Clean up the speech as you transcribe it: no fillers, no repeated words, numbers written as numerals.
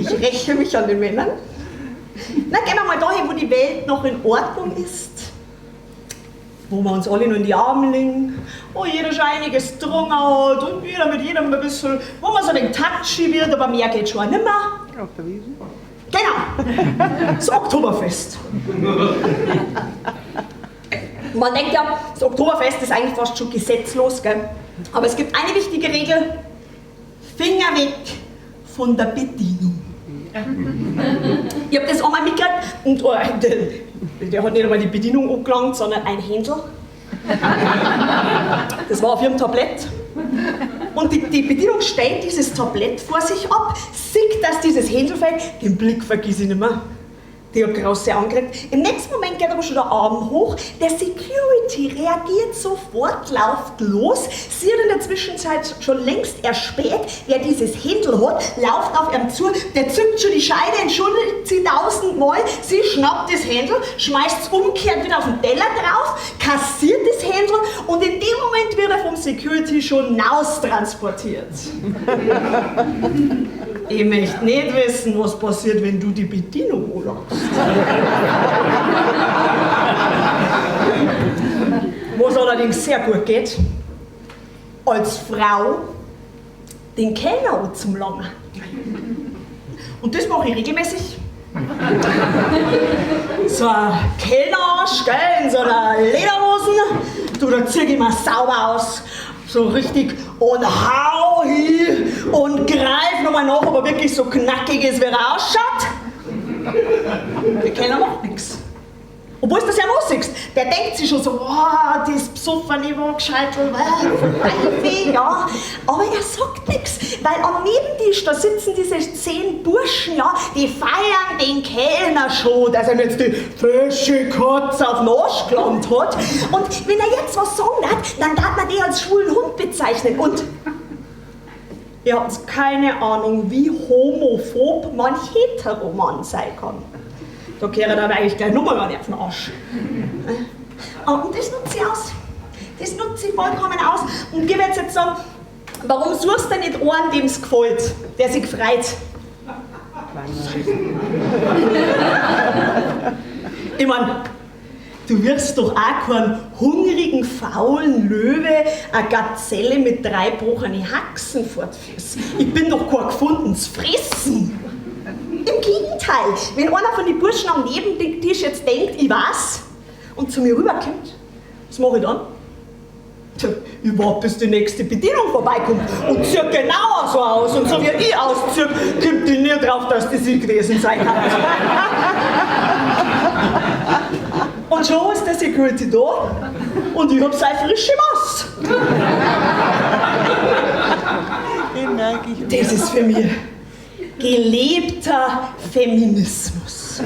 Ich räche mich an den Männern. Na, gehen wir mal dahin, wo die Welt noch in Ordnung ist. Wo wir uns alle nur in die Arme liegen, wo jeder schon einiges getrunken hat und jeder mit jedem ein bisschen, wo man so ein wenig touchy wird, aber mehr geht schon auch nimmer. Auf der Wiese. Genau, das Oktoberfest. Man denkt ja, das Oktoberfest ist eigentlich fast schon gesetzlos, gell? Aber es gibt eine wichtige Regel: Finger weg von der Bedienung. Ich hab das einmal mitgekriegt und oh, der hat nicht einmal die Bedienung angelangt, sondern ein Händel. Das war auf ihrem Tablett. Und die Bedienung stellt dieses Tablett vor sich ab, sieht, dass dieses Händel fällt, den Blick vergiss ich nicht mehr. Die hat große angekriegt. Im nächsten Moment geht aber schon der Arm hoch. Der Security reagiert sofort, läuft los. Sie hat in der Zwischenzeit schon längst erspäht, wer dieses Händel hat, läuft auf ihm zu. Der zückt schon die Scheide, entschuldigt sie 1000-mal. Sie schnappt das Händel, schmeißt es umgekehrt wieder auf den Teller drauf, kassiert das Händel und in dem Moment wird er vom Security schon naustransportiert. Ich möchte nicht wissen, was passiert, wenn du die Bedienung anlachst. Was allerdings sehr gut geht, als Frau den Kellner anzulangen. Und das mache ich regelmäßig. So ein Kellnerarsch, gell, in so einer Lederhosen, du, da zieh ich mir sauber aus. So richtig und hau hin und greif nochmal nach, ob er wirklich so knackig ist, wie er ausschaut. Der Kellner macht nix. Obwohl du das ja noch siehst. Der denkt sich schon so, oh, das Besoffene war gescheit, Teufel, ja. Aber er sagt nix, weil am Nebentisch, da sitzen diese 10 Burschen, ja, die feiern den Kellner schon, dass er mir jetzt die frische Katze auf den Arsch gelangt hat. Und wenn er jetzt was sagen hat, dann darf man den als schwulen Hund bezeichnen. Und ihr habt keine Ahnung, wie homophob manch Heteroman sein kann. Da kehre ich aber eigentlich gleich nochmal auf den Arsch. Und das nutze ich aus. Das nutze ich vollkommen aus. Und ich werde jetzt sagen, warum suchst du nicht einen, dem's gefällt, der sich freut? Ich mein, du wirst doch auch keinen hungrigen, faulen Löwe, eine Gazelle mit 3 gebrochenen Haxen fortführen. Ich bin doch kein gefundenes Fressen. Im Gegenteil, wenn einer von den Burschen am Nebentisch jetzt denkt, ich weiß, und zu mir rüberkommt, was mache ich dann? Tja, ich warte, bis die nächste Bedienung vorbeikommt und zieht genauso so aus. Und so wie ich ausziehe, kommt die nie drauf, dass das ich gewesen sein kann. Und schon ist der Security da und ich hab seine frische Masse. Den merke ich mir. Das ist für mich gelebter Feminismus.